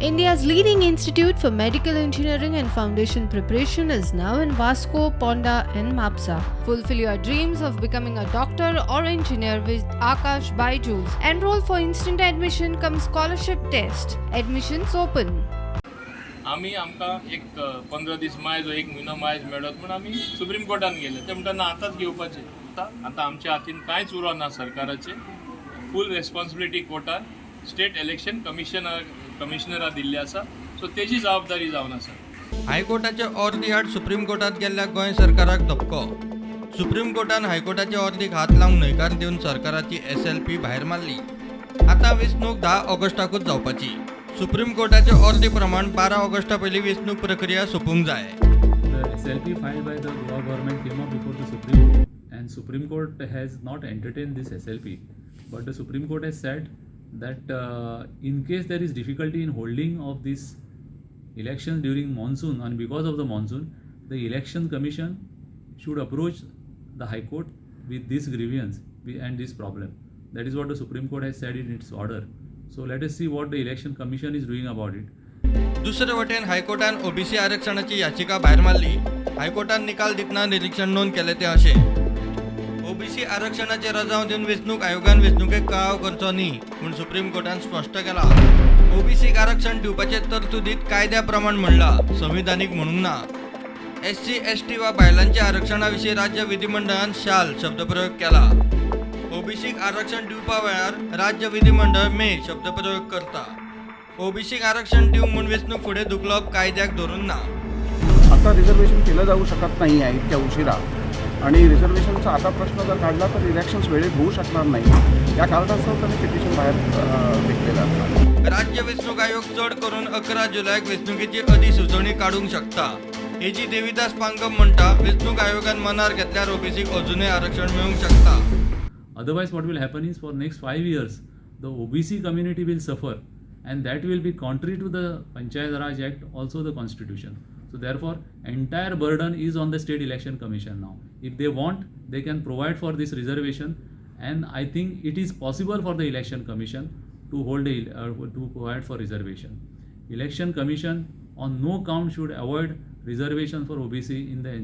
India's leading institute for medical engineering and foundation preparation is now in Vasco, Ponda, and Mapsa. Fulfill your dreams of becoming a doctor or engineer with Akash Byju's. Enroll for instant admission cum scholarship test. Admissions open. आमी आमकां एक 15 दीस मायज, एक म्हयनो मायज मेळत म्हूण आमी सुप्रीम कोर्टान गेले. ते म्हणटा, ना, आतांच घेवपाचें. आतां आतां आमच्या हातीन कांयच उरो ना. सरकाराचे फूल रेस्पॉन्सिबिलिटी कोर्टान स्टेट इलेक्शन कमिशनरा दिल्ली आसा, सो तेजी जबाबदारी जावन आसा. हायकोर्टाचे ऑर्दी आड सुप्रीम कोर्टात गेल्ल्या गोंय सरकाराक धपको. सुप्रीम कोर्टान हायकोर्टाचे ऑर्दीक हात लावंक न्हयकार दिवन सरकाराची एसएलपी भायर मारली. आतां वेंचणूक 10 ऑगस्टाकूच जावपाची. सुप्रीम कोर्टाचे ऑर्दी प्रमाण 12 ऑगस्टा पयलीं वेंचणूक प्रक्रिया सोंपूंक जाय. The SLP filed by the Goa government came up before the Supreme Court, and Supreme Court has not entertained this SLP. But the Supreme Court has said that in case there is difficulty in holding of this election during monsoon and because of the monsoon, the Election Commission should approach the High Court with this grievance and this problem. That is what the Supreme Court has said in its order. So let us see what the Election Commission is doing about it. दुसरे वटेन हायकोर्टान OBC आरक्षणाची याचिका भायर मारली. हायकोर्टान निकाल दितना निरीक्षण नोंद केलें तें अशें: ओबीसी आरक्षणाचे रजांव दिवन वेंचणूक आयोगान वेंचणुकेक कळाव करचो न्ही म्हूण सुप्रीम कोर्टान स्पश्ट केलां. ओबीसीक आरक्षण दिवपाचे तरतुदीत कायद्या प्रमाण म्हणलां, संविधानीक म्हणूंक ना. एससी, एसटी वा बायलांच्या आरक्षणा विशीं राज्य विधिमंडळान शाल शब्दप्रयोग केला. ओबीसीक आरक्षण दिवपा वेळार राज्य विधिमंडळ मे शब्दप्रयोग करता. ओबीसीक आरक्षण दिवंक म्हूण वेंचणूक फुडें धुकलप कायद्याक धरून ना. आता रिझर्वेशन केलं जाऊ शकत नाही आहे इतक्या उशिरा आणि रिझर्वेशनचा आता प्रश्न जर काढला तर इलेक्शन्स वेळेत होऊ शकणार नाही. या कारणास्तव त्यांनी पिटिशन बाहेर फेकलेलं असणार. राज्य वेंचणूक आयोग चड करून 11 जुलयाक वेंचणुकेची अधिसुचोवणी काडूंक शकता. एजी देवीदास पांगम म्हणटा, वेंचणूक आयोगान मनार घेतल्यार ओबीसीक अजुनय आरक्षण मेळूंक शकता. Otherwise, what will happen is for next 5 years, the OBC community will suffer, and that will be contrary to the Panchayat Raj Act, also the Constitution. So therefore, entire burden is on the State Election Commission now. If they want, they can provide for this reservation, and I think it is possible for the Election Commission to provide for reservation. Election Commission on no count should avoid reservation for OBC in the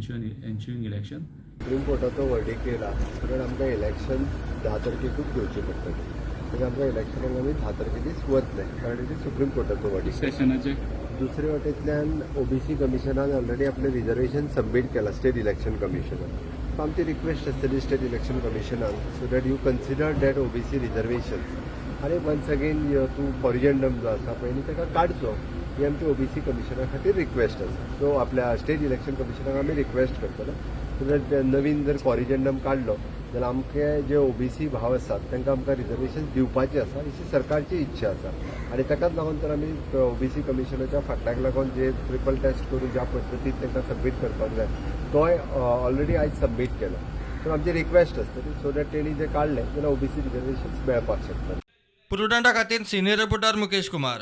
ensuing election. Supreme कोर्टाचो verdict येयला, कारण आमकां election 10 तारखेकूच घेवचें पडटलें. म्हणजे आमकां इलेक्शनाक आमी 10 तारखे दीस वतले, कारण it is supreme कोर्टाचो वर्डिक्ट. सेशनाचे दुसरे वटेंतल्यान ओबीसी कमिशनान ऑलरेडी आपलें रिजर्वेशन सबमीट केलां स्टेट इलेक्शन कमिशनान. सो आमची रिक्वेस्ट आसतली स्टेट इलेक्शन कमिशनान, so that you consider that OBC reservation आनी वन्स अगेन तूं कॉरिजेंडम जो आसा पळय न्ही, ताका काडचो, ही आमची ओबीसी कमिशना खातीर रिक्वेस्ट आसा. सो आपल्या स्टेट इलेक्शन कमिशनाक आमी रिक्वेस्ट करतले, सो that नवीन जर कॉरिजेंडम काडलो जाल्यार आमचे जे ओबीसी भाव आसात, तांकां आमकां रिजर्वेशन दिवपाचें आसा, अशी सरकारची इच्छा आसा. आनी ताकाच लागून तर आमी ओबीसी कमिशनाच्या फाटल्याक लागून जे ट्रिपल टेस्ट करून ज्या पद्दतीन तांकां सबमीट करपाक जाय, तोय ऑलरेडी आयज सबमीट केलो. सो आमची रिक्वेस्ट आसतली, सो that तेणी जे काडलें जाल्यार ओबीसी रिजर्वेशन मेळपाक शकता. प्रुडंटा खातीर सिनियर रिपोर्टर मुकेश कुमार.